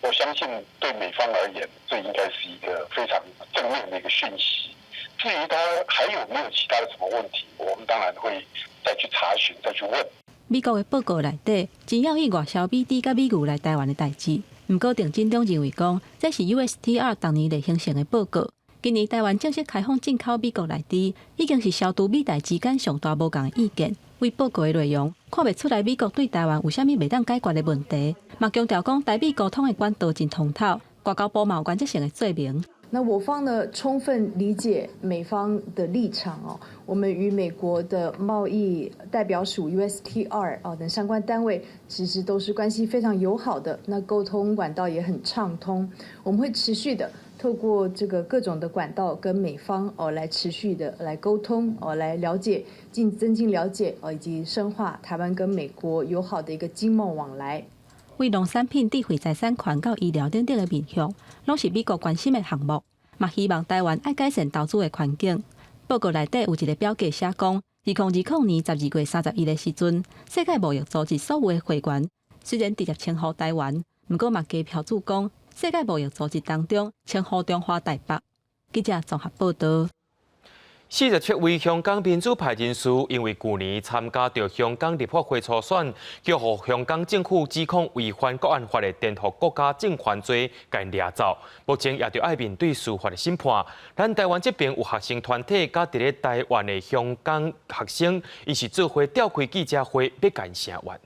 我相信對美方而言，這應該是一個非常正面的一個訊息。至於他還有沒有其他的什麼問題，我們當然會再去查詢、再去問。美國的報告內底，真要去外銷米豬佮米牛來台灣的代誌。毋過鄭進中認為講，這是 USTR 逐年例行性的報告。今年台灣正式開放進口美國萊豬，已經是消除美台之間上大無仝的意見。對報告的內容，看袂出來美國對台灣有啥物袂當解決的問題，嘛強調講台美溝通的管道真通透，外交部嘛有原則性的說明。那我方呢，充分理解美方的立場哦。我們與美國的貿易代表署 USTR 啊等相關單位，其實都是關係非常友好的，那溝通管道也很暢通。我們會持續的透過這個各種的管道跟美方哦來持續的來溝通哦，來了解進增進了解哦，以及深化台灣跟美國友好的一個經貿往來。為農產品、智慧財產權到醫療等等的面向，攏是美國關心的項目，嘛希望台灣愛改善投資的環境。報告內底有一個表格寫講，2020年12月31的時陣，世界貿易組織所有的會員雖然直接稱呼台灣，毋過嘛加標註講，世界貿易組織當中稱呼中華台北。記者綜合報導。47位香港民主派人士因為舊年參加著香港立法會初選，予香港政府指控違反國安法的顛覆國家政權罪，共掠走。目前也著愛面對司法的審判。咱台灣這邊有學生團體佮佇咧台灣的香港學生，𪜶是做伙召開記者會，欲共𪜶聲援。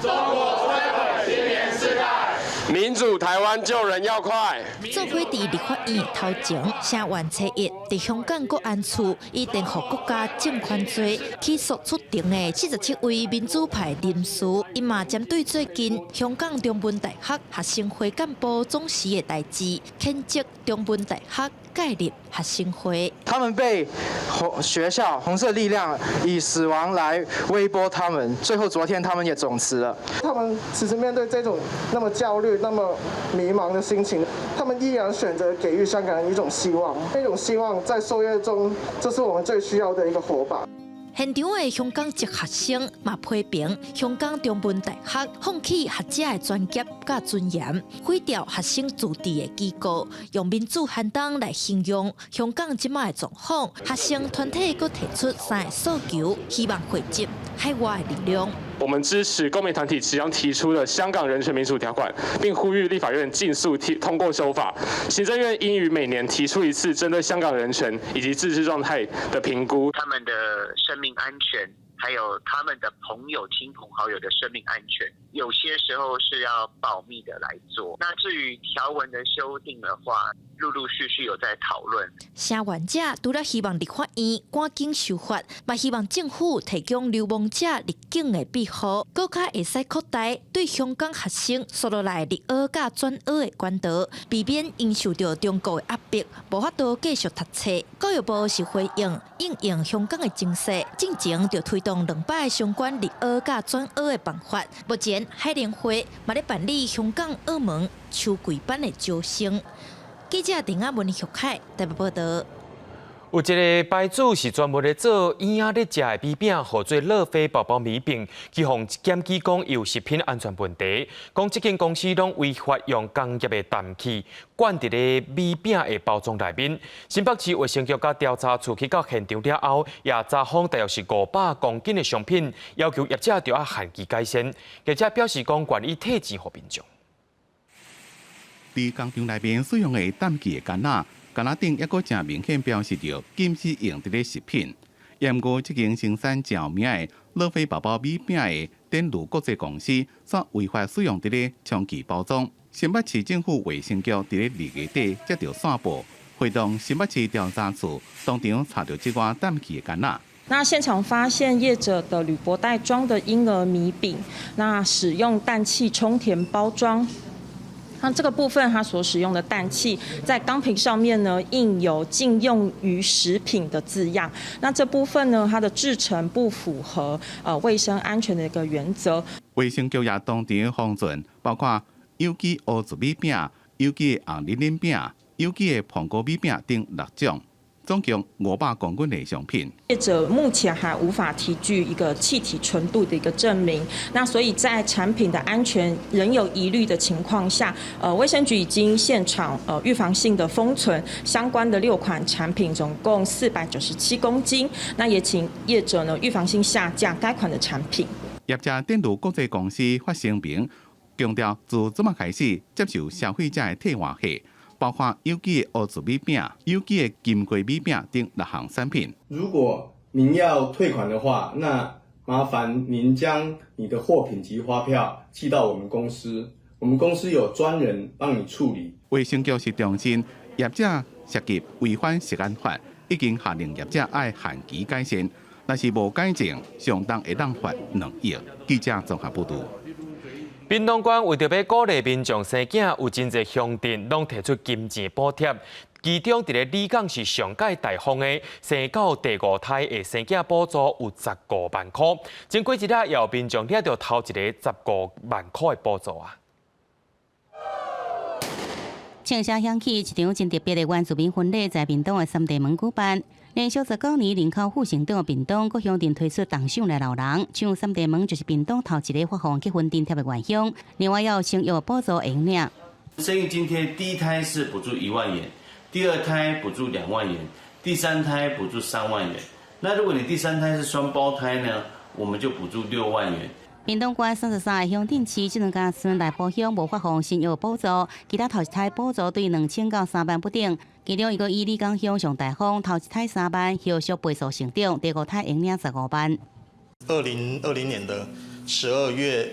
中國摧毀青年世代，民主台灣救人要快。做伙佇立法院頭前聲援初一，佇香港國安處以顛覆國家政權罪起訴出庭的47位民主派人士，𪜶嘛針對最近香港中文大學學生會幹部總辭的代誌，譴責中文大學介入學生會。他們被紅學校紅色力量以死亡來威迫他們，最後昨天他們也總辭了。他們其實面對這種那麼焦慮、那麼迷茫的心情，他們依然選擇給予香港人一種希望，那種希望在歲月中，這是我們最需要的一個火把。現場的香港籍學生嘛批評香港中文大學放棄學者的專業佮尊嚴，毀掉學生自治的機構，用民主寒冬來形容香港這擺的狀況。學生團體閣提出三个訴求，希望匯集海外的力量。我們支持公民團體即將提出的香港人權民主條款，並呼籲立法院盡速提通過修法。行政院應於每年提出一次針對香港人權以及自治狀態的評估。他們的生命安全，還有他們的朋友、親朋好友的生命安全，有些時候是要保密的來做。那至於條文的修訂的話，陸陸續續有在討論。聲援者除了希望立法院趕緊修法，嘛希望政府提供流亡者入境的庇護，閣較會使擴大對香港學生紲落來入學佮轉學的管道，避免𪜶受著中國的壓迫，無法度繼續讀冊。教育部是回應因應香港的情勢，進前就推動200個相關入學佮轉學的辦法。目前海聯會嘛咧辦理香港、澳門秋季班的招生。記者鄭亞文、玉凱台北報導。有一个牌子是專門咧做嬰仔咧食的米餅，號做樂飛寶寶米餅，去予檢舉講有食品安全問題，講這間公司攏違法用工業的氮氣灌佇咧米餅的包裝內面。新北市衛生局佮調查處去到現場了後，也查封大約是500公斤的商品，要求業者著愛限期改善。業者表示講願意退錢予民眾。佇工廠內面使用的氮氣的罐仔，罐仔頂猶閣誠明顯標示著禁止用佇咧食品。毋過這間生產誠有名的樂飛寶寶米餅的典儒國際公司，煞違法使用佇咧充氣包裝。新北市政府衛生局佇咧2月底接著線報，會同新北市調查處當場查著這寡氮氣的罐仔。那現場發現業者的鋁箔袋裝的嬰兒米餅，那使用氮氣充填包裝。那這個部分，它所使用的氮氣在鋼瓶上面呢，印有禁用於食品的字樣。那這部分呢，它的製程不符合衛生安全的一個原則。衛生局也當場封存，包括有機烏苴米餅、有機紅仁仁餅、有機的蘋果米餅等六種，總共500公斤的商品。業者目前還無法提具一個氣體純度的一個證明，那所以在產品的安全仍有疑慮的情況下，衛生局已經現場預防性的封存相關的六款產品，總共497公斤。那也請業者呢預防性下架該款的產品。業者電鋁國際公司發聲明，強調自這馬開始接受消費者的退換貨，包括有機的烏子米餅、有機的金瓜米餅等六項產品。如果您要退款的話，那麻煩您將你的貨品及發票寄到我們公司，我們公司有專人幫你處理。衛生局是重申，業者涉及違反食安法，已經下令業者愛限期改善，若是無改正，相當會當罰2億。記者綜合報導。屏東縣為著欲鼓勵民眾生囝，有真濟鄉鎮攏提出金錢補貼。其中，佇咧里港是上蓋大方的，生到第五胎的生囝補助有十五萬箍。前幾日也有民眾領著頭一個十五萬箍的補助啊！鐘聲響起，一場真特別的原住民婚禮在屏東的三地門舉辦。連續19年人口負成長的屏東，各鄉鎮推出銅賞來留人，像三地門就是屏東頭一個發放結婚津貼的原鄉。另外，也有生育補助會領。生育津貼第一胎是補助1萬元，第二胎補助2萬元，第三胎補助3萬元。那如果你第三胎是雙胞胎呢，我們就補助6萬元。屏東縣33個鄉鎮市，這兩家賰內埔鄉無發放生育補助，其他頭一胎補助對2000到3萬不等。其中一個以里港鄉上大方，頭一胎3萬，後續倍數成長，第五胎會領15萬。2020年的12月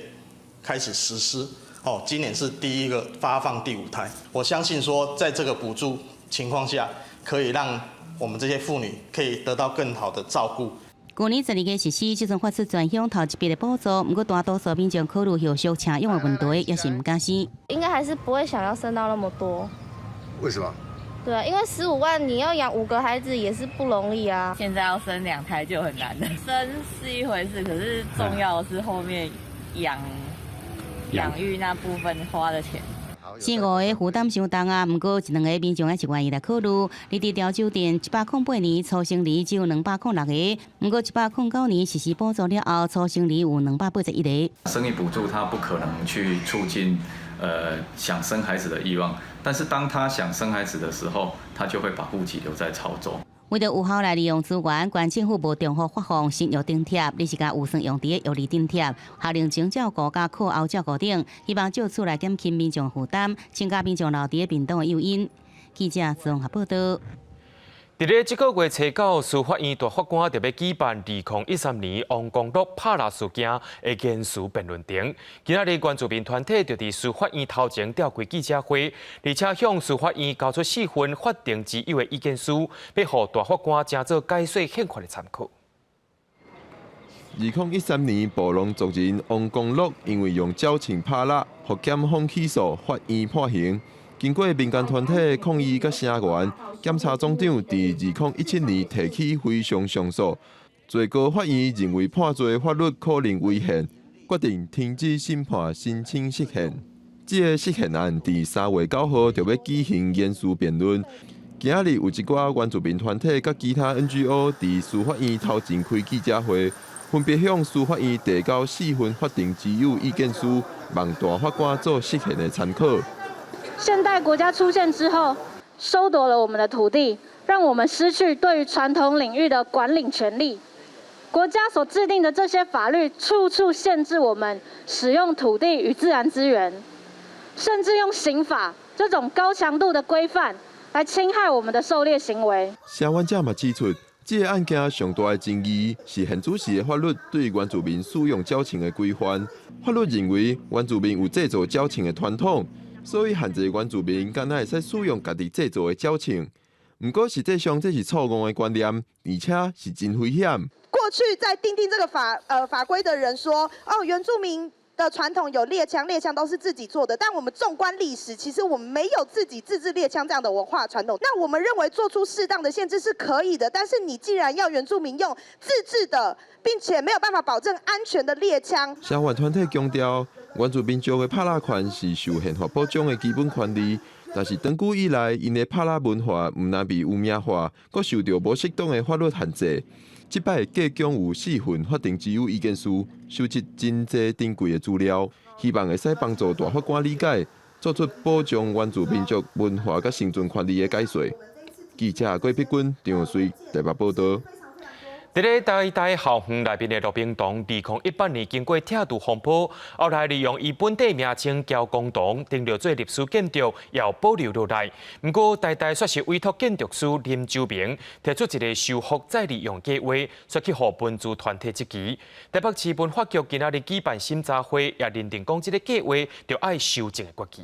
開始實施，哦，今年是第一個發放第五胎。我相信說，在這個補助情況下，可以讓我們這些婦女可以得到更好的照顧。舊年12月實施，這陣發出全鄉頭一筆的補助，毋過大多數民眾考慮後續請養的問題，也是毋敢生。應該還是不會想要生到那麼多。為什麼？對啊，因為15萬你要養五個孩子也是不容易啊。現在要生兩胎就很難了，生是一回事，可是重要的是後面養育那部分花的錢。生五個負擔傷重啊，毋過一兩个民眾還是願意來考慮。你佇潮州鎮108年初生兒只有206個，毋過109年實施補助了後，初生兒有281個。生育補助，它不可能去促進想生孩子的欲望，但是當他想生孩子的時候，他就會把戶籍留在潮州。為著有效來利用資源，縣政府無重複發放生育津貼，而是共預算用佇咧育兒津貼、學齡前照顧佮課後照顧等，希望藉此來減輕民眾負擔，增加民眾留佇咧屏東的誘因。記者綜合報導。佇咧這個月初九，司法院大法官著欲舉辦2013年王光祿拍獵事件的言詞辯論庭。今仔日原住民團體就佇司法院頭前召開記者會，而且向司法院交出四份法定之友的意見書，欲予大法官成做解說憲法的參考。2013年，布農族人王光祿因為用繳槍拍獵，予檢方起訴，法院判刑。經過民間團體抗議佮聲援，檢察總長佇2017年提起非常上訴，最高法院認為判罪法律可能違憲，決定停止審判，申請釋憲。這个釋憲案佇3月9號就欲舉行言詞辯論。今仔日有一寡原住民團體佮其他 NGO 佇司法院頭前開記者會，分別向司法院遞交四份法定之友意見書，望大法官做釋憲的參考。現代國家出現之後，收奪了我們的土地，讓我們失去對於傳統領域的管領權利。國家所制定的這些法律，處處限制我們使用土地與自然資源，甚至用刑法這種高強度的規範來侵害我們的狩獵行為。聲援者嘛指出，這个案件上大的爭議是現主時的法律對原住民使用繳槍的規範。法律認為原住民有製造繳槍的傳統。所以限制原住民敢若會使使用家己製造的繳槍，毋過實際上這是錯誤的觀念，而且是真危險。過去在訂定這個法規的人說，哦，原住民的傳統有獵槍，獵槍都是自己做的。但我們縱觀歷史，其實我們沒有自己自製獵槍這樣的文化傳統。那我們認為做出適當的限制是可以的，但是你既然要原住民用自製的，並且沒有辦法保證安全的獵槍，聲援團體強調，原住民族的拍獵權是受憲法保障的基本權利。但是長久以來，𪜶的拍獵文化毋但被污名化，閣受著無適當的法律限制。這擺計共有四份法定資優意見書，收集真濟珍貴的資料，希望會使幫助大法官理解，做出保障原住民族文化佮生存權利的解說。記者郭碧君、張瑞台北報導。佇咧台大校園內面的駱明堂，2018年經過拆除風波，後來利用伊本地名稱僑公堂，登錄做歷史建築，也保留落來。毋過台大煞是委託建築師林周明提出一个修復再利用計劃，煞去予文資團體質疑。台北市文化局今仔日舉辦審查會，也認定講這个計劃著愛修正的決議。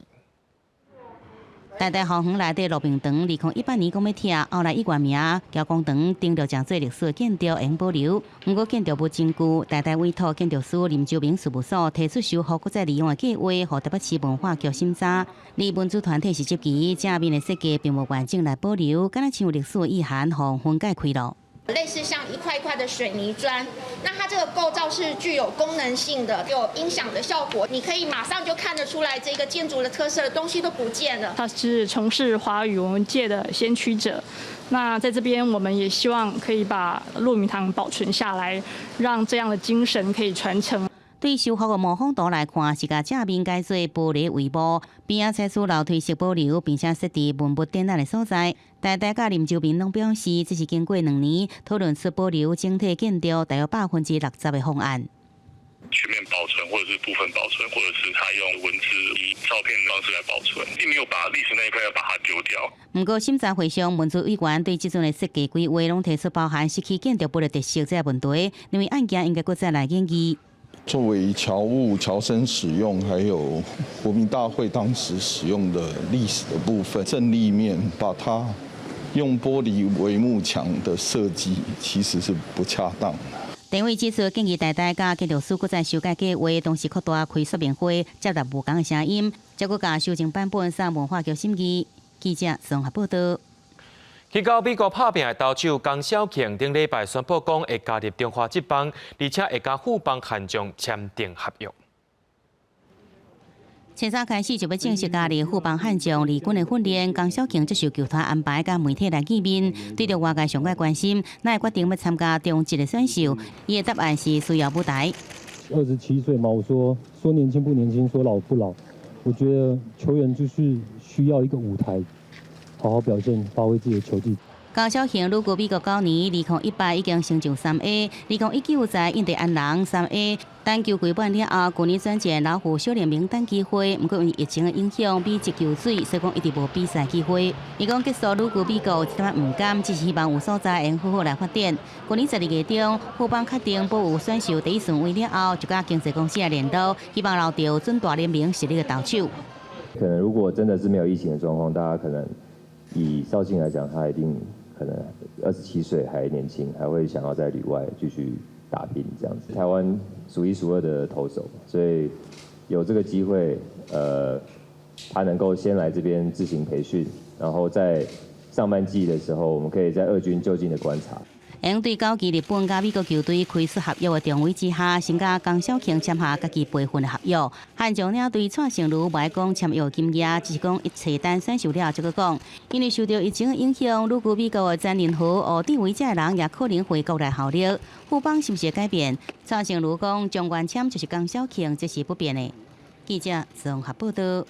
台大校園內底駱明堂，2018年講欲拆，後來以原名僑公堂登錄成做歷史建築，會用保留。毋過建築物真舊，台大委託建築師林周明事務所提出修復閣再利用的計劃，予台北市文化局審查。而文資團體是質疑正面的設計並無完整來保留，敢若像有歷史意涵，予分解開囉。類似像一塊一塊的水泥磚，那它這個構造是具有功能性的，有音響的效果，你可以馬上就看得出來這個建築的特色的東西都不見了。他是從事華語文界的先驅者，那在這邊我們也希望可以把駱明堂保存下來，讓這樣的精神可以傳承。對修復的模仿圖來看，是共正面改做玻璃帷幕，邊仔採取樓梯式保留，並且設置文物展覽的所在。台大佮林周明攏表示，這是經過2年討論出保留整體建築大約60%的方案。全面保存，或者是部分保存，或者是他用文字以照片的方式來保存，並沒有把歷史那一塊要把它丟掉。毋過審查會上，文資委員對這陣的設計規劃攏提出包含失去建築物的特色這個問題，認為案件應該閣再來研議。作為僑務、僑生使用，還有國民大會當時使用的歷史的部分，正立面把它用玻璃帷幕牆的設計，其實是不恰當的。單位指出，建議台大佮建築師閣再修改計劃，同時擴大開說明會，接納無仝的聲音，才閣共修正版本送文化局審議。記者綜合報導。去到美國拍拚的投手江小慶頂禮拜宣布講會加入中華職棒，而且會佮富邦悍將簽訂合約。清早開始就欲正式加入富邦悍將二軍的訓練，江小慶接受球團安排，佮媒體來見面，對著外界上蓋關心，哪會決定欲參加中職的選秀？伊的答案是需要舞台。 27歲嘛，我說說年輕不年輕，說老不老，我覺得球員就是需要一個舞台。好好表現，發揮自己的球技。江小慶旅居美國9年，2018已經成就三 A，2019在印第安人三 A。等球季滿了後，舊年轉戰老虎小聯盟等機會，毋過因為疫情的影響，美職球水，所以講一直無比賽機會。伊講結束旅居美國，一點仔毋甘，只是希望有所在會好好來發展。舊年12月中，富邦確定保有選秀第一順位了後，就佮經紀公司來聯絡，希望留著準大聯盟實力的投手。可能如果真的是沒有疫情的狀況，大家可能以少慶來講，他一定可能27歲還年輕，還會想要在旅外繼續打拼這樣子。台灣數一數二的投手，所以有這個機會，他能夠先來這邊自行培訓，然後在上半季的時候，我們可以在二軍就近的觀察。會對九支日本佮美國球隊開出合約的中位之下，先佮江小慶簽下家己培訓的合約。悍將領隊蔡勝如無愛講簽約金額，只是講伊揣單選秀了才閣講。因為受著疫情的影響，旅居美國的詹林豪、吳志偉這个人也可能回國來效力。富邦是毋是會改變？蔡勝如講，狀元簽就是江小慶，這是不變的。記者綜合報導。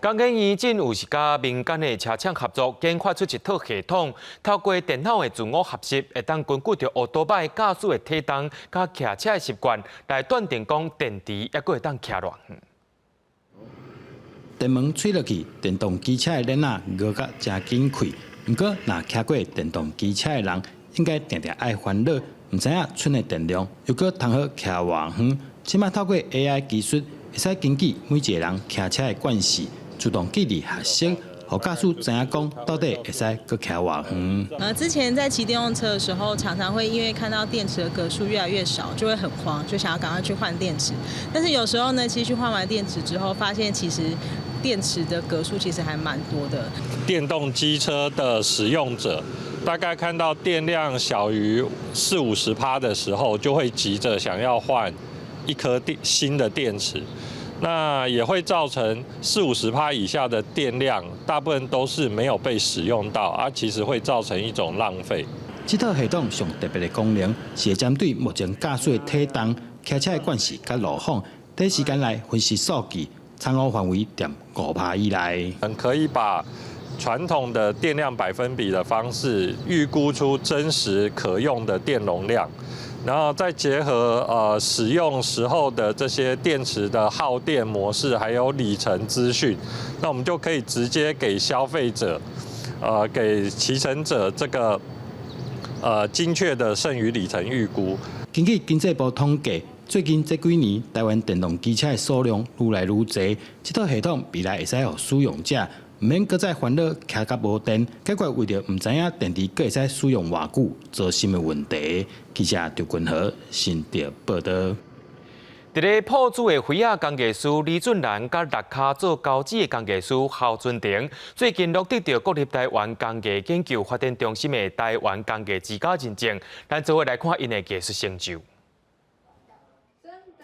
工研院真有是佮民間的車廠合作，研發出一套系統，透過電腦的自我學習，會當根據著歐多擺駕駛的體重佮騎車的習慣，來斷定講電池猶閣會當騎偌遠。電門吹落去，電動機車的鏈仔搖甲誠緊開。毋過，若騎過電動機車的人，應該定定愛煩惱，毋知影賰的電量猶閣通好騎偌遠。這馬透過 AI 技術，會使根據每一个人騎車的慣勢，自動記錄學習，予駕駛知影講到底會使閣騎偌遠。之前在騎電動車的時候，常常會因為看到電池的格數越來越少，就會很慌，就想要趕快去換電池。但是有時候呢，其實去換完電池之後，發現其實電池的格數其實還蠻多的。電動機車的使用者，大概看到電量小於四五十趴的時候，就會急着想要換一顆電新的電池。那也會造成四五十趴以下的電量，大部分都是沒有被使用到，啊，其實會造成一種浪費。這套系統上特別的功能是會針對目前駕駛的體重、騎車的慣勢佮路況，短時間內分析數據，參考範圍佇5趴以內。可以把傳統的電量百分比的方式預估出真實可用的電容量。然後再結合使用時候的這些電池的耗電模式，還有里程資訊，那我們就可以直接給消費者，給騎乘者這個精確的剩餘里程預估。根據經濟部統計，最近這幾年台灣電動機車的數量愈來愈濟，這套系統未來會使予使用者毋免閣再煩惱騎甲無電，解決為著毋知影電池閣會使使用偌久糟心的問題。記者張君和新竹報導。佇咧朴子的花仔工藝師李俊蘭，佮蚋跤做膠紙的工藝師侯春婷，最近攏得著國立臺灣工藝研究發展中心的臺灣工藝之家認證。咱做伙來看𪜶的藝術成就。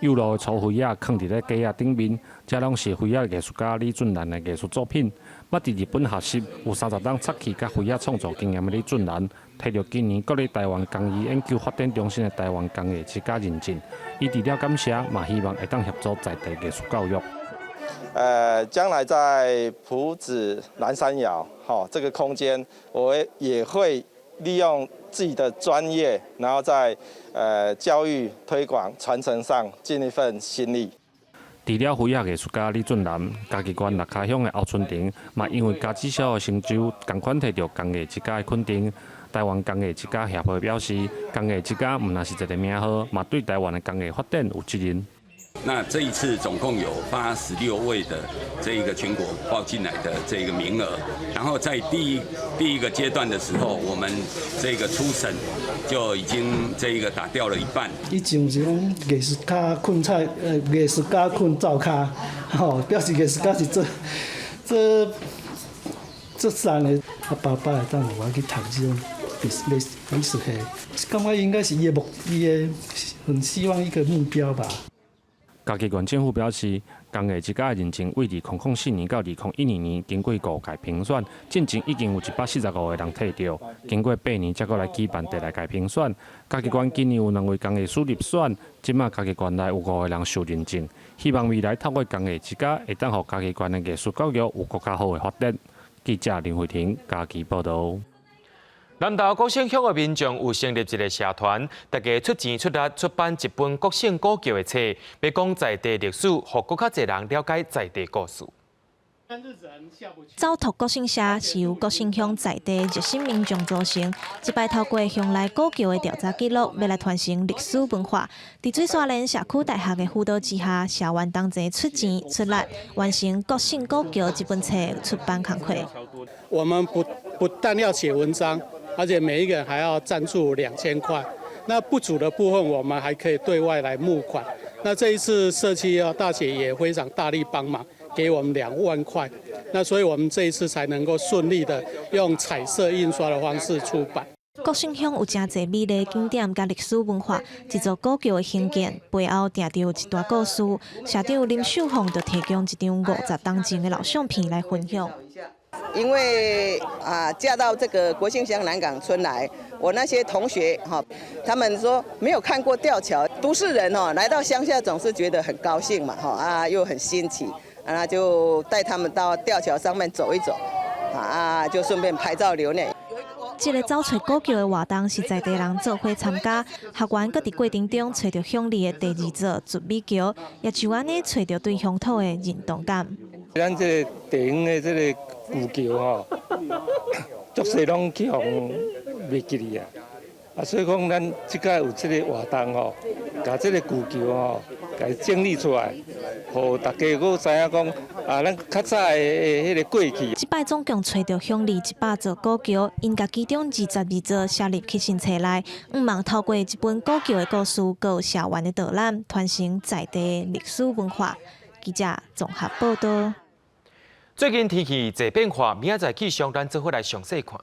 幼路的粗花仔囥佇咧架仔頂面，這攏是花仔藝術家李俊蘭的藝術作品。捌佇日本學習有30冬漆器佮花仔創作經驗的李俊蘭，提著今年國立臺灣工藝研究發展中心的臺灣工藝之家認證。伊除了感謝，嘛希望會當協助在地藝術教育。將來在朴子南山窯，吼這個空間，我也會利用自己的專業，然後在教育推廣傳承上盡一份心力。除了花仔藝術家李俊南，嘉義縣蚋跤鄉的侯春婷，嘛因為膠紙痟的成就，仝款提著工藝之家的肯定。臺灣工藝之家協會表示，工藝之家毋但是一个名號，嘛對臺灣的工藝發展有責任。那這一次總共有86位的這一個全國報進來的這個名額，然後在第一個階段的時候，我們這個初審就已經這一個打掉了一半。以前是講藝術家睏菜，藝術家睏灶跤，吼，表示藝術家是做做做善的。啊，爸爸會當予我去讀這種美術系，感覺應該是伊的目，伊的很希望一個目標吧。嘉義縣政府表示，工藝之家的認證為2004年到2012年，經過五屆評選，進前已經有145個人提著。經過8年，才閣來舉辦第六屆評選。嘉義縣今年有兩位工藝師入選，這馬嘉義縣內有五個人受認證。希望未來透過工藝之家，會當予嘉義縣的藝術教育有閣較好的發展。記者林慧婷嘉義報導。南投國姓鄉的民眾有成立一個社團，大家出錢出力出版一本國姓古橋的冊，欲講在地歷史，予閣較濟人了解在地故事。走讀國姓社是由國姓鄉在地熱心民眾組成，這擺透過鄉內古橋的調查記錄，欲來傳承歷史文化。佇水沙連社區大學的輔導之下，社員同齊出錢出力，完成國姓古橋這本冊出版工課。我們不但要寫文章，而且每一個人還要贊助2000塊，那不足的部分我們還可以對外來募款。那這一次社區大學也非常大力幫忙，給我們2萬塊。那所以我們這一次才能夠順利的用彩色印刷的方式出版。國姓鄉有誠濟美麗景點佮歷史文化，這座古橋的興建背後定著有一段故事。社長林秀鳳就提供一張50冬前的老相片來分享。因為啊，嫁到這個國姓鄉南港村來，我那些同學哈，他們說沒有看過吊橋，都市人哦，來到鄉下總是覺得很高興嘛，哈啊，又很新奇，啊，就帶他們到吊橋上面走一走，啊，就順便拍照留念。這个走揣古橋的活動是在地人做伙參加，學員閣佇過程中揣著鄉里的第二座絕美橋，也就按呢揣著對鄉土的認同感。咱這个地方的這个舊橋吼，足濟攏去予袂記哩啊！啊，所以講咱這擺有這个活動吼，共這个舊橋吼，共伊整理出來，予大家閣知影講啊，咱較早的彼个過去。這擺總共揣著鄉里100座古橋，𪜶共其中22座寫入去新冊內，向望透過這本古橋的故事，閣有社員的導覽，傳承在地歷史文化。記者綜合報導。最近天氣濟變化，明仔載氣象咱做伙來詳細看。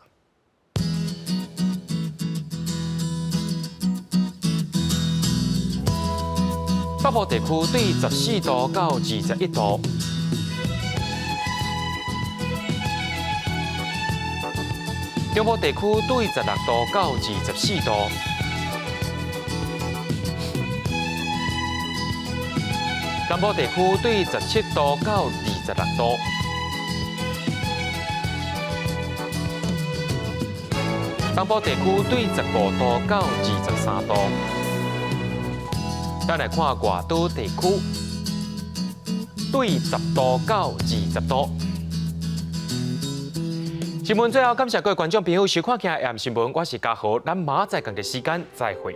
北部地區對14度到21度。中部地區對16度到24度。南部地區對17度到26度。東部地區對15度到23度。咱來看外島地區，對10度到20度。新聞最後，感謝各位觀眾朋友收看今日新聞，我是嘉豪，咱明仔載仝個時間再會。